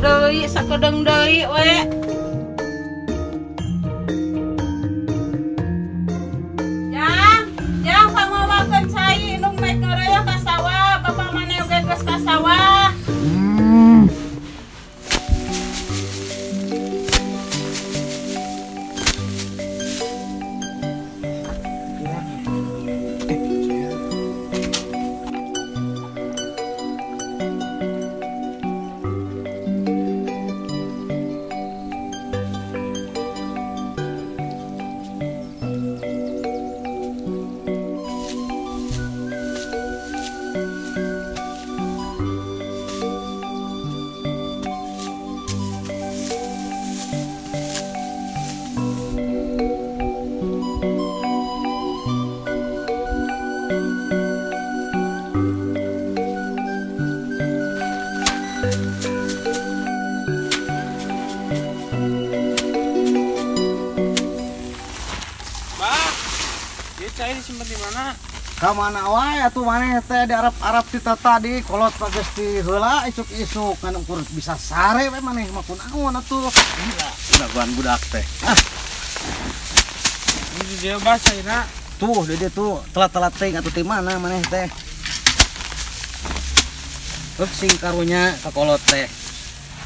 deui, sakedeung deui we. Jang, jang pangowakeun cai indung naik ngeureuyeuh ka sawah, bapak maneh oge geus ka sawah. Cai disimpan di mana? Ka mana wae atuh maneh teh di Arab-Arab ti tadi kolot geus ti heula isuk-isuk ngan ukur bisa sare we maneh mah kunaon atuh. Gila, laguan budak teh. Ah. Ini dia bah caina. Tuh, dia tuh telat-telat teh atuh ti mana maneh teh. Heuk sing karunya ka kolot teh.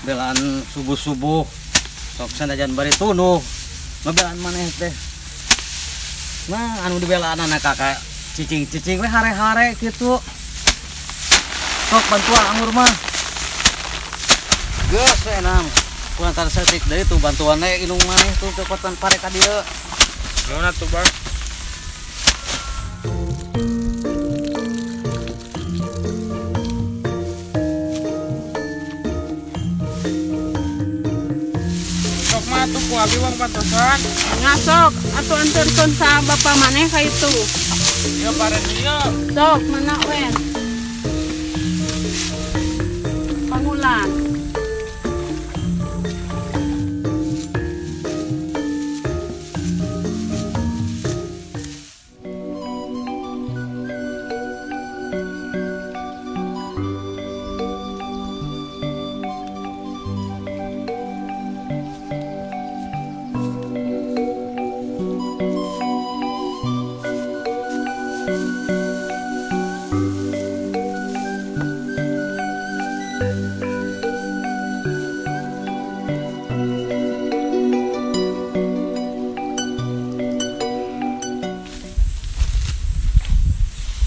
Belaan subuh-subuh sok sanajan bari tunduh. Ngebelaan maneh teh. Nah, anu dibelaan anak kakak cicing-cicing we hare-hare gitu. Sok bantuan anggur mah. Geus we enam. Kurang tara saeutik deui tuh bantuan we indung maneh tuh cokotan pare ka dieu. Naon atuh, Bang? Sok mah atuh ku abi wang bantosan. Ngasok atuh anterkeun sa bapa maneh ka itu. Ieu pare dieu. Sok mana we? Pangulan.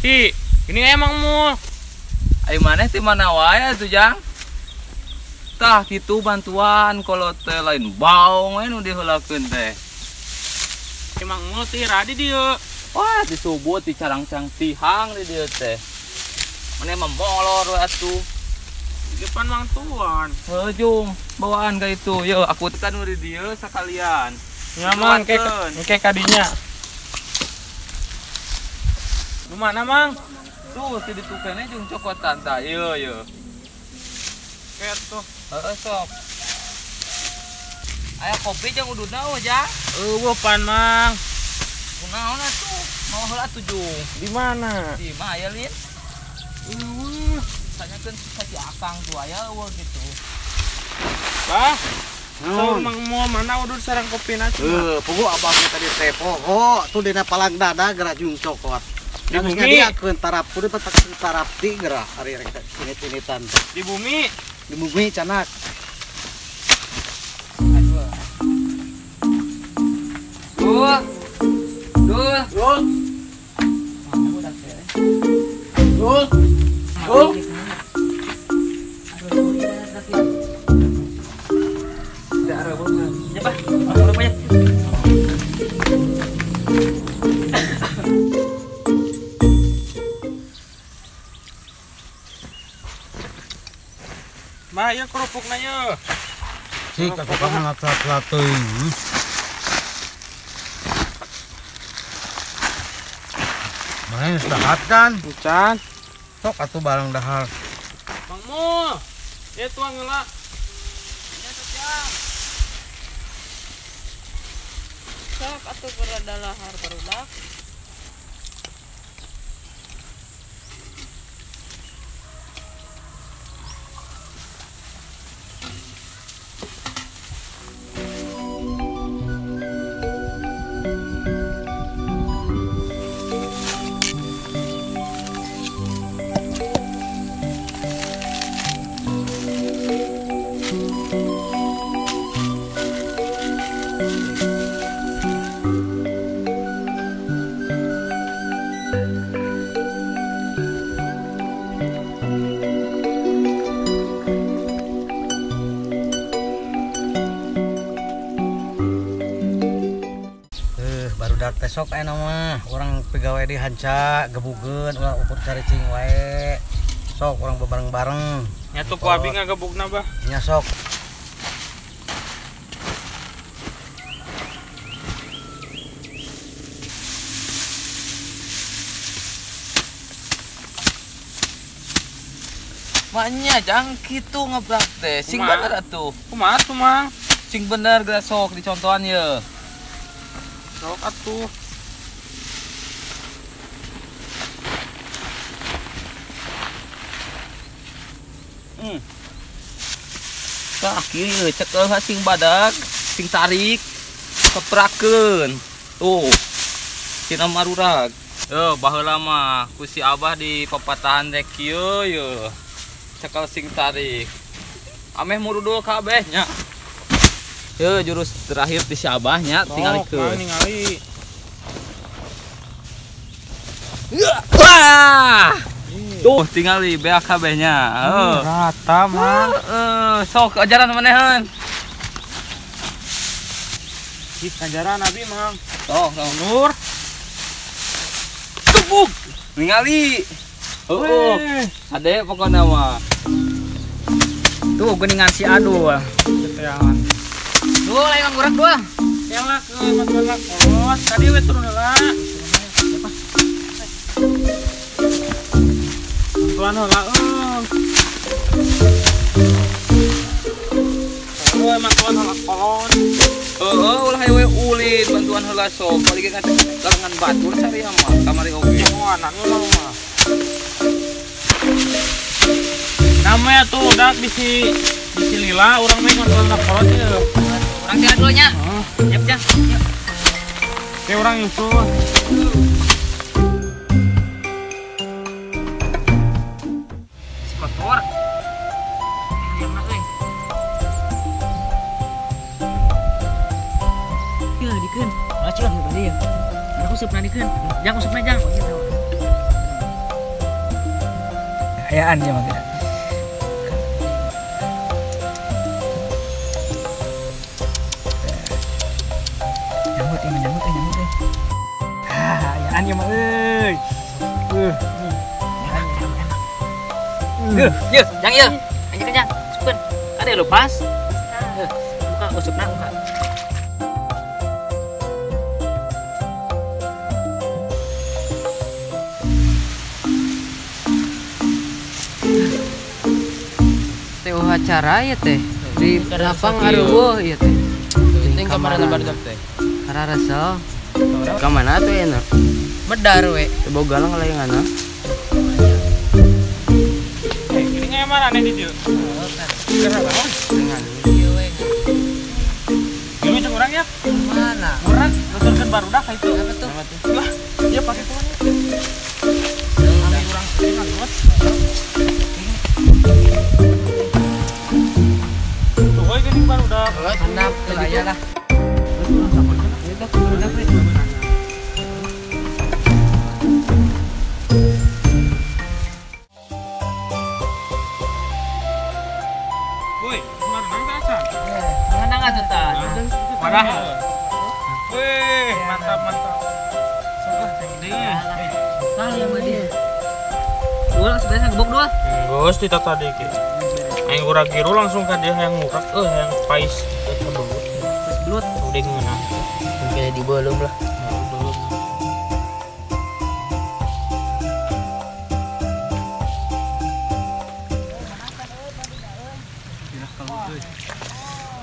Hi, ini emang mu. Ayo maneh ti mana wae atuh, Jang? Tah kitu bantuan kalau teh lain baong we nu diheulakeun teh. Emang mu ti radi dieu. Wah, di subuh ti carangcang tihang di dieu teh. Maneh mah molor we atuh. Di depan mang tuan. Heuh, Jung, bawaan ka itu. Yo, aku teh kan nu di dieu sakalian. Nyaman ke kadinya. Nu mana, Mang? Tuh, si ditukene jeung cokotan tah. Ieu, ieu. Kayak tuh. Heeh, sok. Aya kopi jeung ududna eueuh, Jang? Eueuh pan, Mang. Kunaon atuh? Mau heula atuh, Jung. Di mana? Di imah aya, Lin. Eueuh, tanyakeun ka si Akang tuh aya eueuh gitu. Bah. Saur Mang mau mana udud sareng kopina cenah. Heuh, puguh abang tadi teh poho tuh dina palang dada geura jeung cokot. Di bumi diakeun tarap kudu petak tarap ti geura ari rek sinit-sinitan teh. Di bumi, di bumi canak. Dul. Dul. Dul. Dul. Dul. Ya, Pak. Aku ya. Bah, ieu kerupukna ieu. Sik aku ka ngaclat-lat teuing. Mana geus dahat kan? Encan. Sok atuh barang dahar. Mang Mu, ieu tuang heula. Sok atuh berada lahar barudak. Barudak teh sok aya mah urang pigawe di hanca gebugeun ulah ukur caricing wae. Sok urang bebareng-bareng. Nya tuh ku abi ngagebugna bah. Nya sok. Maknya jang kitu ngebrak teh. Sing bener atuh. Kumaha tuh Mang? Sing bener geus sok dicontohan ye. Sok atuh. Tah kieu cekel sing badag, sing tarik, keprakeun. Tuh. Cina marurag. Baheula mah ku si Abah di papatahan teh kieu ye. Cekel sing tarik. Ameh murudul kabeh nya. Ye jurus terakhir di si Abah nya tingalikeun. Ningali. Wah! Tuh tingali beak kabeh nya. Rata mah. Sok ajaran manehan. Ih, ajaran abi Mang. Sok, Nur. Gebuk. Ningali. Heeh. Ade pokona mah. Tuh geuningan si Adu. Teteangan. Duh, lain ngurang dua. Yalah ke bantuan lah kolot. Tadi we turun heula. Bantuan heula euy. Euy, bantuan heula kolot. Heeh, ulah hayu we ulin bantuan heula sok. Balik ge kalangan batur sari mah kamari oge. Nyahoanan mah. Namanya tuh udah bisi lila urang mah bantuan heula kolot ieu. Urang tinggal dulu nya. Yep jang. Oke, urang nyusul. Si kotor. Hayangna euy. Ieu dikeun. Baceuh tadi ya. Urang usupna dikeun. Jang usupna jang. Ayaan ya mah. Nyamut nyamut. Ah, ayaan ya mah euy. Enak. Ye, jang ye. Anjing jang, usupkeun. Kade lepas. Buka usupna buka. Teh acara ya teh di lapang aruh ya teh. Ting kamarana barudak teh. Kararasel. Ka mana tuh enak? Bedar we. Teu galang layangan. Eh, gini mana aneh di dieu? Dengan. Ieu jeung urang ya? Mana? Urang nuturkeun barudak ka itu. Apa tuh? Lah, dia pake kumaha? Kami urang dengan luas. Tuh we geuning barudak. Handap teu aya lah. Woi, kemana nang acan? Mana atuh tah? Parah. Wih, mantap mantap. Tah ya mah dia. Dua sebenarnya gebok dua. Geus ti tadi ge. Aing urang giru langsung ka dia hayang ngurak euy hayang pais eta belut. Pais belut udah ngeunah. Mungkin di belum lah. Belum.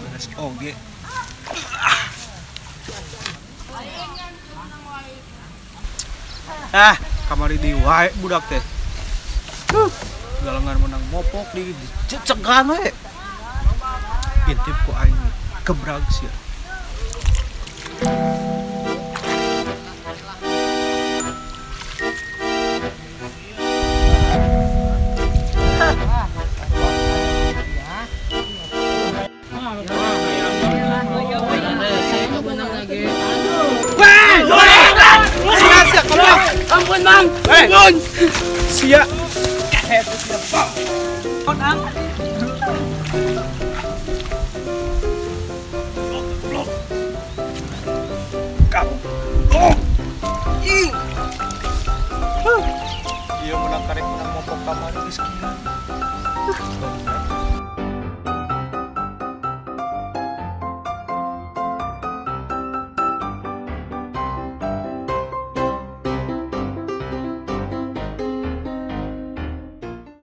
Beres oge. Ah, kamari di wae budak teh. Galengan menang mopok di cecegan we. Intip ku aing kebrag sia. Ampun, Bang. Ampun. Sia. Kamu. Kamari geus kieu.